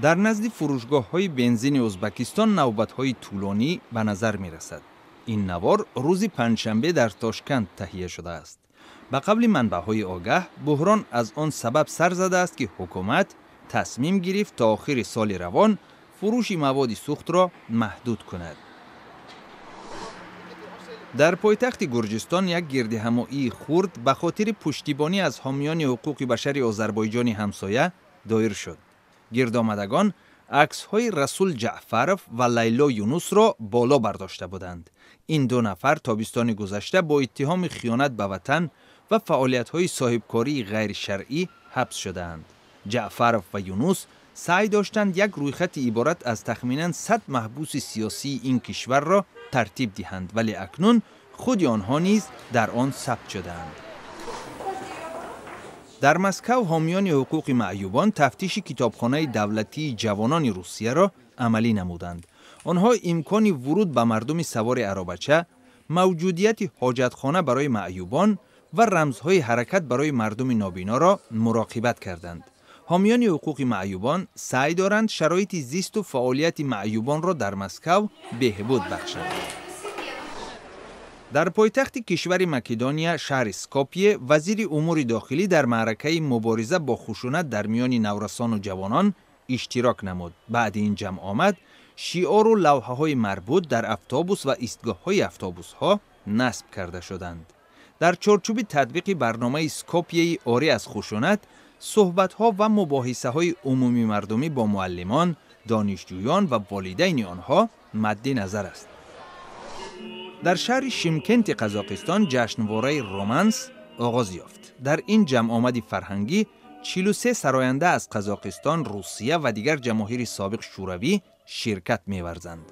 Дар назди фурӯшгоҳҳои бензини Ӯзбекистон навбатҳои тӯлонӣ ба назар мерасад. Ин навор рӯзи панҷшанбе дар Тошканд таҳия шудааст. Ба қавли манбаъҳои огаҳ, буҳрон аз он сабаб сар задааст, ки ҳукумат тасмим гирифт то охири соли равон фурӯши маводи сӯхтро маҳдуд кунад. Дар пойтахти Гурҷистон як гирдиҳамоии хурд ба хотири пуштибонӣ аз ҳомиёни ҳуқуқи башари Озарбойҷони ҳамсоя доир шуд. Гирдомадагон аксҳои Расул Ҷаъфаров ва Лайло Юнусро боло бардошта буданд. Ин ду нафар тобистони гузашта бо иттиҳоми хиёнат ба ватан ва фаъолиятҳои соҳибкории ғайришаръӣ ҳабс шудаанд. Ҷаъфаров ва Юнус саъй доштанд як рӯйхати иборат аз тахминан 100 маҳбуси сиёсии ин кишварро тартиб диҳанд, вале акнун худи онҳо низ дар он сабт шудаанд. Дар Москав ҳомиёни ҳуқуқи маъюбон тафтиши китобхонаи давлатии ҷавонони Русияро амалӣ намуданд. Онҳо имкони вуруд ба мардуми савори аробача, мавҷудияти ҳоҷатхона барои маъюбон ва рамзҳои ҳаракат барои мардуми нобиноро муроқибат карданд. Ҳомиёни ҳуқуқи маъюбон саъй доранд шароити зисту фаъолияти маъюбонро дар Москав беҳбуд бахшанд. Дар пойтахти кишвари Македония, шаҳри Скопье, вазири умури дохилӣ дар маъракаи мубориза бо хушунат дар миёни наврасону ҷавонон иштирок намуд. Баъди ин ҷамъомад шиору лавҳаҳои марбут дар автобус ва истгоҳҳои автобусҳо насб карда шуданд. Дар чорчӯби татбиқи барномаи Скопьеи орӣ аз хушунат, суҳбатҳо ва мубоҳисаҳои умумимардумӣ бо муаллимон, донишҷӯён ва волидайни онҳо мадди назар аст. Дар шаҳри Шимкенти Қазоқистон ҷашнвораи романс оғоз ёфт. Дар ин ҷамъомади фарҳангӣ 43 сароянда аз Қазоқистон, Русия ва дигар ҷамоҳири собиқ Шӯравӣ ширкат меварзанд.